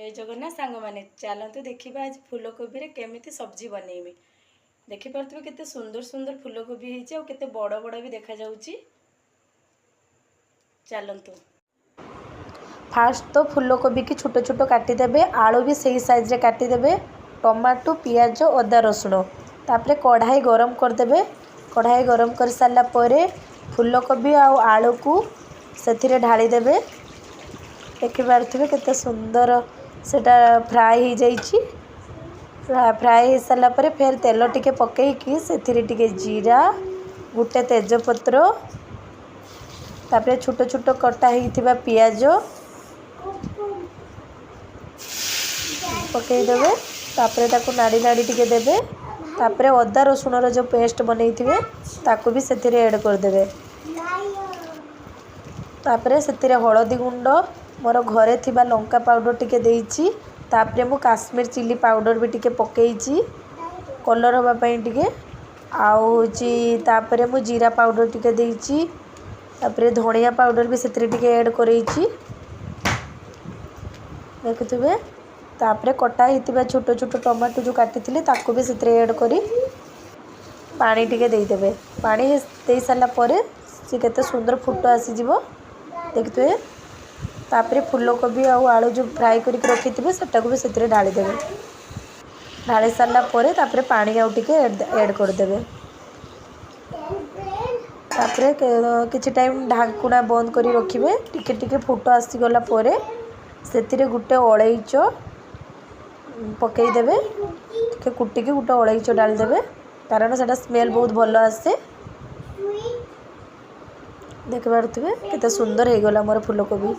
ଜୟ ଜଗନ୍ନାଥ ସାଙ୍ଗମାନେ, ଚାଲନ୍ତୁ ଦେଖିବା ଆଜି ଫୁଲକୋବିରେ କେମିତି ସବଜି ବନେଇବି। ଦେଖିପାରୁଥିବେ କେତେ ସୁନ୍ଦର ସୁନ୍ଦର ଫୁଲକୋବି ହେଇଛି ଆଉ କେତେ ବଡ଼ ବଡ଼ ବି ଦେଖାଯାଉଛି। ଚାଲନ୍ତୁ। ଫାଷ୍ଟ ତ ଫୁଲକୋବିକି ଛୋଟ ଛୋଟ କାଟିଦେବେ, ଆଳୁ ବି ସେଇ ସାଇଜ୍ରେ କାଟିଦେବେ, ଟମାଟୋ, ପିଆଜ, ଅଦା, ରସୁଣ। ତାପରେ କଢ଼ାଇ ଗରମ କରିଦେବେ। କଢ଼ାଇ ଗରମ କରିସାରିଲା ପରେ ଫୁଲକୋବି ଆଉ ଆଳୁକୁ ସେଥିରେ ଢାଳିଦେବେ। ଦେଖିପାରୁଥିବେ କେତେ ସୁନ୍ଦର ସେଇଟା ଫ୍ରାଏ ହେଇଯାଇଛି। ଫ୍ରାଏ ହେଇସାରିଲା ପରେ ଫେର ତେଲ ଟିକେ ପକେଇକି ସେଥିରେ ଟିକେ ଜିରା, ଗୋଟେ ତେଜପତ୍ର, ତାପରେ ଛୋଟ ଛୋଟ କଟା ହେଇଥିବା ପିଆଜ ପକେଇଦେବେ। ତାପରେ ତାକୁ ନାଡ଼ି ନାଡ଼ି ଟିକେ ଦେବେ। ତାପରେ ଅଦା ରସୁଣର ଯେଉଁ ପେଷ୍ଟ ବନେଇଥିବେ, ତାକୁ ବି ସେଥିରେ ଏଡ଼୍ କରିଦେବେ। ତାପରେ ସେଥିରେ ହଳଦୀ ଗୁଣ୍ଡ, ମୋର ଘରେ ଥିବା ଲଙ୍କା ପାଉଡ଼ର ଟିକେ ଦେଇଛି। ତାପରେ ମୁଁ କାଶ୍ମୀର ଚିଲି ପାଉଡ଼ର ବି ଟିକେ ପକେଇଛି କଲର୍ ହେବା ପାଇଁ ଟିକେ। ଆଉ ହେଉଛି ତାପରେ ମୁଁ ଜିରା ପାଉଡ଼ର ଟିକେ ଦେଇଛି। ତାପରେ ଧଣିଆ ପାଉଡ଼ର ବି ସେଥିରେ ଟିକେ ଏଡ଼୍ କରେଇଛି, ଦେଖୁଥିବେ। ତାପରେ କଟା ହେଇଥିବା ଛୋଟ ଛୋଟ ଟମାଟୋ ଯେଉଁ କାଟିଥିଲି, ତାକୁ ବି ସେଥିରେ ଏଡ଼୍ କରି ପାଣି ଟିକେ ଦେଇଦେବେ। ପାଣି ଦେଇ ସାରିଲା ପରେ ସେ କେତେ ସୁନ୍ଦର ଫୁଟ ଆସିଯିବ, ଦେଖିଥିବେ। ତାପରେ ଫୁଲକୋବି ଆଉ ଆଳୁ ଯେଉଁ ଫ୍ରାଏ କରିକି ରଖିଥିବେ, ସେଟାକୁ ବି ସେଥିରେ ଢାଳିଦେବେ। ଢାଳି ସାରିଲା ପରେ ତାପରେ ପାଣି ଆଉ ଟିକେ ଏଡ଼୍ କରିଦେବେ। ତାପରେ କିଛି ଟାଇମ୍ ଢାଙ୍କୁଣା ବନ୍ଦ କରି ରଖିବେ। ଟିକେ ଟିକେ ଫୁଟ ଆସିଗଲା ପରେ ସେଥିରେ ଗୋଟେ ଅଳେଇଚ ପକେଇଦେବେ। ଟିକେ କୁଟିକି ଗୋଟେ ଅଳେଇଚ ଡାଳିଦେବେ, କାରଣ ସେଇଟା ସ୍ମେଲ୍ ବହୁତ ଭଲ ଆସେ। ଦେଖିପାରୁଥିବେ କେତେ ସୁନ୍ଦର ହେଇଗଲା ମୋର ଫୁଲକୋବି।